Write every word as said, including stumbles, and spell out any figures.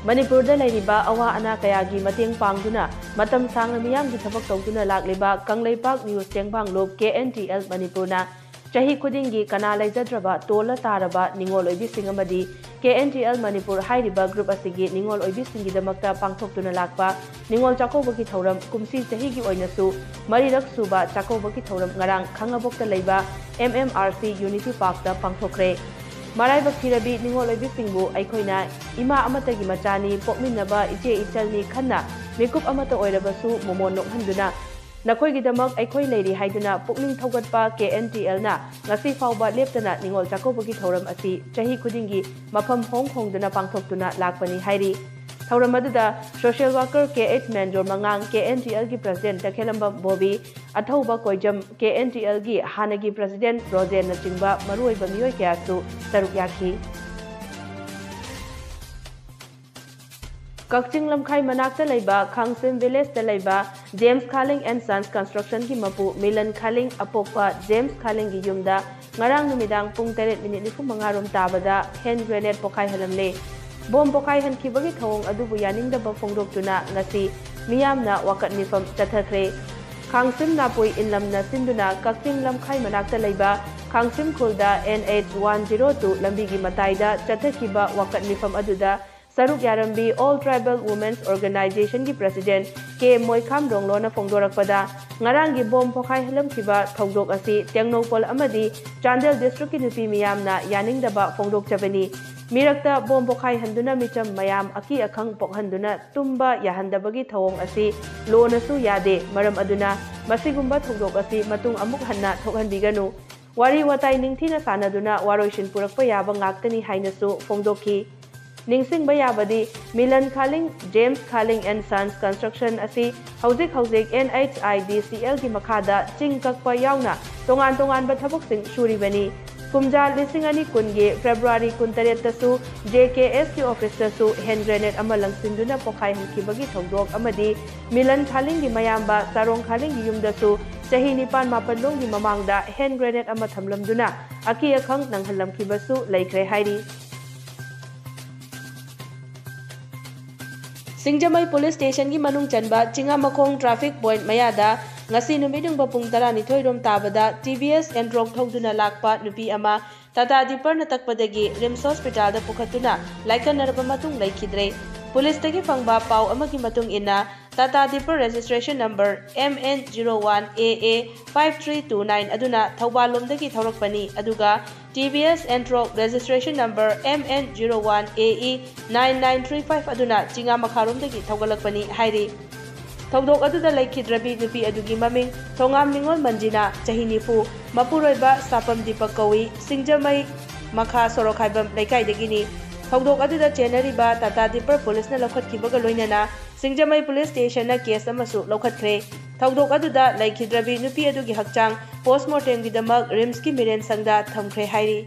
ꯃꯅꯤꯄꯨꯔꯗ ꯂꯩꯔꯤꯕ ꯑꯋꯥ ꯑꯅꯥ ꯀꯌꯥꯒꯤ ꯃꯇꯦꯡ ꯄꯥꯡꯗꯨꯅ ꯃꯇꯝ ꯁꯥꯡꯅ ꯃꯤꯌꯥꯝꯒꯤ ꯊꯕꯛ ꯇꯧꯗꯨꯅ ꯂꯥꯛꯂꯤꯕ ꯀꯪꯂꯩꯄꯥꯛ ꯅ꯭ꯌꯨꯁ ꯇꯦꯡꯕꯥꯡꯂꯨꯞ, ꯀꯦ ꯑꯦꯟ ꯇꯤ ꯑꯦꯜ ꯃꯅꯤꯄꯨꯔꯅ ꯆꯍꯤ ꯈꯨꯗꯤꯡꯒꯤ ꯀꯅꯥ ꯂꯩꯖꯗ꯭ꯔꯕ ꯇꯣꯜꯂ ꯇꯥꯔꯕ ꯅꯤꯉꯣꯜ ꯑꯣꯏꯕꯤꯁꯤꯡ ꯑꯃꯗꯤ ꯀꯦ ꯑꯦꯟ ꯇꯤ ꯑꯦꯜ ꯃꯅꯤꯄꯨꯔ ꯍꯥꯏꯔꯤꯕ ꯒ꯭ꯔꯨꯞ ꯑꯁꯤꯒꯤ ꯅꯤꯉꯣꯜ ꯑꯣꯏꯕꯤꯁꯤꯡꯒꯤꯗꯃꯛꯇ ꯄꯥꯡꯊꯣꯛꯇꯨꯅ ꯂꯥꯛꯄ ꯅꯤꯉꯣꯜ ꯆꯥꯛꯀꯧꯕꯒꯤ ꯊꯧꯔꯝ ꯀꯨꯝꯁꯤ ꯆꯍꯤꯒꯤ ꯑꯣꯏꯅꯁꯨ ꯃꯔꯤꯔꯛ ꯁꯨꯕ ꯆꯥꯛꯀꯧꯕꯒꯤ ꯊꯧꯔꯝ ꯉꯔꯥꯡ ꯈꯥꯉꯕꯣꯛꯇ ꯂꯩꯕ M M R C unity ꯄꯥꯔꯛꯇ ꯄꯥꯡꯊꯣꯛꯈ꯭ꯔꯦ꯫ ꯃꯔꯥꯏꯕꯛ ꯊꯤꯔꯕꯤ ꯅꯤꯉꯣꯜ ꯑꯣꯏꯕꯤꯁꯤꯡꯕꯨ ꯑꯩꯈꯣꯏꯅ ꯏꯃꯥ ꯑꯃꯠꯇꯒꯤ ꯃꯆꯥꯅꯤ, ꯄꯣꯛꯃꯤꯟꯅꯕ ꯏꯆꯦ ꯏꯆꯜꯅꯤ ꯈꯟꯅ ꯃꯤꯀꯨꯞ ꯑꯃꯠꯇ ꯑꯣꯏꯔꯕꯁꯨ ꯃꯣꯃꯣꯟ ꯅꯣꯛꯍꯟꯗꯨꯅ ꯅꯈꯣꯏꯒꯤꯗꯃꯛ ꯑꯩꯈꯣꯏ ꯂꯩꯔꯤ ꯍꯥꯏꯗꯨꯅ ꯄꯨꯛꯅꯤꯡ ꯊꯧꯒꯠꯄ ꯀꯦ ꯑꯦꯟ ꯇꯤ ꯑꯦꯜꯅ ꯉꯁꯤ ꯐꯥꯎꯕ ꯂꯦꯞꯇꯅ ꯅꯤꯉꯣꯜ ꯆꯥꯛꯀꯧꯕꯒꯤ ꯊꯧꯔꯝ ꯑꯁꯤ ꯆꯍꯤ ꯈꯨꯗꯤꯡꯒꯤ ꯃꯐꯝ ꯍꯣꯡ ꯍꯣꯡꯗꯨꯅ ꯄꯥꯡꯊꯣꯛꯇꯨꯅ ꯂꯥꯛꯄꯅꯤ ꯍꯥꯏꯔꯤ꯫ ꯊꯧꯔꯝ ꯑꯗꯨꯗ social worker K H Menjor ꯃꯉꯥꯡ, ꯀꯦ ꯑꯦꯟ ꯇꯤ ꯑꯦꯜꯒꯤ ꯄ꯭ꯔꯁꯤꯗꯦꯟꯠ ꯇꯈꯦꯜꯂꯝꯕꯝ ꯕꯣꯕꯤ, ꯑꯊꯧꯕ ꯀꯣꯏꯖꯝ, ꯀꯦ ꯑꯦꯟ ꯇꯤ ꯑꯦꯜꯒꯤ ꯍꯥꯟꯅꯒꯤ ꯄ꯭ꯔꯁꯤꯗꯦꯟꯠ ꯔꯣꯖꯦꯟꯅꯆꯤꯡꯕ ꯃꯔꯨꯑꯣꯏꯕ ꯃꯤꯑꯣꯏ ꯀꯌꯥꯁꯨ ꯁꯔꯨꯛ ꯌꯥꯈꯤ꯫ ꯀꯛꯆꯤꯡ ꯂꯝꯈꯥꯏ ꯃꯅꯥꯛꯇ ꯂꯩꯕ ꯈꯥꯡꯁꯤꯝ ꯚꯤꯂꯦꯖꯇ ꯂꯩꯕ ꯖꯦꯝꯁ ꯈꯥꯂꯤꯡ ꯑꯦꯟ ꯁꯟꯁ ꯀꯟꯁꯇ꯭ꯔꯛꯁꯟꯒꯤ ꯃꯄꯨ ꯃꯤꯂꯟ ꯈꯥꯂꯤꯡ, ꯑꯄꯣꯛꯄ ꯖꯦꯝꯁ ꯈꯥꯂꯤꯡꯒꯤ ꯌꯨꯝꯗ ꯉꯔꯥꯡ ꯅꯨꯃꯤꯗꯥꯡ ꯄꯨꯡ ꯇꯔꯦꯠ ꯃꯤꯅꯤꯠ ꯅꯤꯐꯨ ꯃꯉꯥ ꯔꯣꯝ ꯇꯥꯕꯗ ꯍꯦꯟ ꯒ꯭ꯔꯦꯅꯦꯗ ꯄꯣꯈꯥꯏꯍꯜꯂꯝꯂꯦ꯫ ꯕꯣꯝ ꯄꯣꯈꯥꯏꯍꯟꯈꯤꯕꯒꯤ ꯊꯧꯑꯣꯡ ꯑꯗꯨꯕꯨ ꯌꯥꯅꯤꯡꯗꯕ ꯐꯣꯡꯗꯣꯛꯇꯨꯅ ꯉꯁꯤ ꯃꯤꯌꯥꯝꯅ ꯋꯥꯀꯠ ꯃꯤꯐꯝ ꯆꯠꯊꯈ꯭ꯔꯦ꯫ ꯈꯥꯡꯁꯤꯝ ꯅꯥꯄꯨꯏ ꯏꯟꯂꯝꯅ ꯁꯤꯟꯗꯨꯅ ꯀꯛꯆꯤꯡ ꯂꯝꯈꯥꯏ ꯃꯅꯥꯛꯇ ꯂꯩꯕ ꯈꯥꯡꯁꯤꯝ ꯈꯨꯜꯗ N H one zero two ꯂꯝꯕꯤꯒꯤ ꯃꯇꯥꯏꯗ ꯆꯠꯊꯈꯤꯕ ꯋꯥꯀꯠ ꯃꯤꯐꯝ ꯑꯗꯨꯗ ꯁꯔꯨꯛ ꯌꯥꯔꯝꯕꯤ ꯑꯣꯜ ꯇ꯭ꯔꯥꯏꯕꯦꯜ ꯋꯨꯃꯦꯟꯁ ꯑꯣꯔꯒꯅꯥꯏꯖꯦꯁꯟꯒꯤ ꯄ꯭ꯔꯁꯤꯗꯦꯟꯠ ꯀꯦ ꯃꯣꯏꯈꯥꯝ ꯔꯣꯡꯂꯣꯅ ꯐꯣꯡꯗꯣꯔꯛꯄꯗ, ꯉꯔꯥꯡꯒꯤ ꯕꯣꯝ ꯄꯣꯈꯥꯏꯍꯜꯂꯝꯈꯤꯕ ꯊꯧꯗꯣꯛ ꯑꯁꯤ ꯇꯦꯡꯅꯧꯄꯜ ꯑꯃꯗꯤ ꯆꯥꯟꯗꯦꯜ ꯗꯤꯁꯇ꯭ꯔꯤꯛꯀꯤ ꯅꯨꯄꯤ ꯃꯤꯌꯥꯝꯅ ꯌꯥꯅꯤꯡꯗꯕ ꯐꯣꯡꯗꯣꯛꯆꯕꯅꯤ꯫ ꯃꯤꯔꯛꯇ ꯕꯣꯝ ꯄꯣꯈꯥꯏꯍꯟꯗꯨꯅ ꯃꯤꯆꯝ ꯃꯌꯥꯝ ꯑꯀꯤ ꯑꯈꯪ ꯄꯣꯛꯍꯟꯗꯨꯅ ꯇꯨꯝꯕ ꯌꯥꯍꯟꯗꯕꯒꯤ ꯊꯧꯑꯣꯡ ꯑꯁꯤ ꯂꯣꯅꯁꯨ ꯌꯥꯗꯦ꯫ ꯃꯔꯝ ꯑꯗꯨꯅ ꯃꯁꯤꯒꯨꯝꯕ ꯊꯧꯗꯣꯛ ꯑꯁꯤ ꯃꯇꯨꯡ ꯑꯃꯨꯛ ꯍꯟꯅ ꯊꯣꯛꯍꯟꯕꯤꯒꯅꯨ꯫ ꯋꯥꯔꯤ ꯋꯥꯇꯥꯏ ꯅꯤꯡꯊꯤꯅ ꯁꯥꯟꯅꯗꯨꯅ ꯋꯥꯔꯣꯏꯁꯤꯟ ꯄꯨꯔꯛꯄ ꯌꯥꯕ ꯉꯥꯛꯇꯅꯤ ꯍꯥꯏꯅꯁꯨ ꯐꯣꯡꯗꯣꯛꯈꯤ꯫ ꯅꯤꯡꯁꯤꯡꯕ ꯌꯥꯕꯗꯤ, Milan ꯈꯥꯂꯤꯡ, James ꯈꯥꯂꯤꯡ and sense construction ꯑꯁꯤ ꯍꯧꯖꯤꯛ ꯍꯧꯖꯤꯛ ꯑꯦꯟ ꯑꯩꯆ ꯑꯥꯏ ꯗꯤ ꯁꯤ ꯑꯦꯜꯒꯤ ꯃꯈꯥꯗ ꯆꯤꯡ ꯀꯛꯄ ꯌꯥꯎꯅ ꯇꯣꯉꯥꯟ ꯇꯣꯉꯥꯟꯕ ꯊꯕꯛꯁꯤꯡ ꯁꯨꯔꯤꯕꯅꯤ꯫ ꯀꯨꯝꯖꯥ ꯂꯤꯁꯤꯡ ꯑꯅꯤ ꯀꯨꯟꯒꯤ ꯐꯦꯕ꯭ꯔꯨꯋꯥꯔꯤ ꯀꯨꯟꯇꯔꯦꯠꯇꯁꯨ ꯖꯦ ꯀꯦ ꯑꯦꯁꯀꯤ ꯑꯣꯐꯤꯁꯇꯁꯨ ꯍꯦꯟ ꯒ꯭ꯔꯦꯅꯦꯗ ꯑꯃ ꯂꯪꯁꯤꯟꯗꯨꯅ ꯄꯣꯈꯥꯏꯍꯟꯈꯤꯕꯒꯤ ꯊꯧꯗꯣꯛ ꯑꯃꯗꯤ ꯃꯤꯂꯟ ꯈꯥꯂꯤꯡꯒꯤ ꯃꯌꯥꯝꯕ ꯆꯥꯔꯣꯡ ꯈꯥꯂꯤꯡꯒꯤ ꯌꯨꯝꯗꯁꯨ ꯆꯍꯤ ꯅꯤꯄꯥꯟ ꯃꯥꯄꯟ ꯂꯣꯝꯒꯤ ꯃꯃꯥꯡꯗ ꯍꯦꯟ ꯒ꯭ꯔꯦꯅꯦꯗ ꯑꯃ ꯊꯝꯂꯝꯗꯨꯅ ꯑꯀꯤ ꯑꯈꯪ ꯅꯪꯍꯜꯂꯝꯈꯤꯕꯁꯨ ꯂꯩꯈ꯭ꯔꯦ ꯍꯥꯏꯔꯤ꯫ ꯁꯤꯡꯖꯃꯩ ꯄꯨꯂꯤꯁ ꯁ꯭ꯇꯦꯁꯟꯒꯤ ꯃꯅꯨꯡ ꯆꯟꯕ ꯆꯤꯡꯉꯥꯃꯈꯣꯡ ꯇ꯭ꯔꯥꯐꯤꯛ ꯄꯣꯏꯟꯠ ꯃꯌꯥꯗ ꯉꯁꯤ ꯅꯨꯃꯤꯠ ꯌꯨꯡꯕ ꯄꯨꯡ ꯇꯔꯥꯅꯤꯊꯣꯏ ꯔꯣꯝ ꯇꯥꯕꯗ ꯇꯤ ꯚꯤ ꯑꯦꯁ ꯑꯦꯟꯇ꯭ꯔꯣꯛ ꯊꯧꯗꯨꯅ ꯂꯥꯛꯄ ꯅꯨꯄꯤ ꯑꯃ ꯇꯥꯇꯥ ꯗꯤꯄꯔꯅ ꯇꯛꯄꯗꯒꯤ ꯔꯤꯝꯁ ꯍꯣꯁꯄꯤꯇꯥꯜꯗ ꯄꯨꯈꯠꯇꯨꯅ ꯂꯥꯏꯀꯠꯅꯔꯕ ꯃꯇꯨꯡ ꯂꯩꯈꯤꯗ꯭ꯔꯦ꯫ ꯄꯨꯂꯤꯁꯇꯒꯤ ꯐꯪꯕ ꯄꯥꯎ ꯑꯃꯒꯤ ꯃꯇꯨꯡ ꯏꯟꯅ, Tata tipper registration number M N zero one A A five three two nine ꯑꯗꯨꯅ ꯊꯧꯕꯥꯜ ꯂꯣꯝꯗꯒꯤ ꯊꯧꯔꯛꯄꯅꯤ, ꯑꯗꯨꯒ T V S Ntorq registration number M N zero one A E nine nine three five ꯑꯗꯨꯅ ꯆꯤꯡꯉꯥꯃꯈꯥꯔꯣꯝꯗꯒꯤ ꯊꯧꯒꯠꯂꯛꯄꯅꯤ ꯍꯥꯏꯔꯤ꯫ ꯊꯧꯗꯣꯛ ꯑꯗꯨꯗ ꯂꯩꯈꯤꯗ꯭ꯔꯕꯤ ꯅꯨꯄꯤ ꯑꯗꯨꯒꯤ ꯃꯃꯤꯡ ꯊꯣꯉꯥꯝ ꯅꯤꯉꯣꯜ ꯃꯟꯖꯤꯅꯥ, ꯆꯍꯤ ꯅꯤꯐꯨ, ꯃꯄꯨꯔꯣꯏꯕ ꯁꯥꯄꯝ ꯗꯤꯄꯛ ꯀꯧꯏ, ꯁꯤꯡꯖꯃꯩ ꯃꯈꯥ ꯁꯣꯔꯣꯛ ꯍꯥꯏꯕꯝ ꯂꯩꯀꯥꯏꯗꯒꯤꯅꯤ꯫ ꯊꯧꯗꯣꯛ ꯑꯗꯨꯗ ꯆꯦꯟꯅꯔꯤꯕ ꯇꯥꯇꯥ ꯗꯤꯄꯔ ꯄꯨꯂꯤꯁꯅ ꯂꯧꯈꯠꯈꯤꯕꯒ ꯂꯣꯏꯅꯅ ꯁꯤꯡꯖꯃꯩ ꯄꯨꯂꯤꯁ ꯁ꯭ꯇꯦꯁꯟꯅ ꯀꯦꯁ ꯑꯃꯁꯨ ꯂꯧꯈꯠꯈ꯭ꯔꯦ꯫ ꯊꯧꯗꯣꯛ ꯑꯗꯨꯗ ꯂꯩꯈꯤꯗ꯭ꯔꯕꯤ ꯅꯨꯄꯤ ꯑꯗꯨꯒꯤ ꯍꯛꯆꯥꯡ ꯄꯣꯁꯃꯣꯔꯇꯦꯝꯒꯤꯗꯃꯛ ꯔꯤꯝꯁꯀꯤ ꯃꯤꯔꯦꯟ ꯁꯪꯗ ꯊꯝꯈ꯭ꯔꯦ ꯍꯥꯏꯔꯤ꯫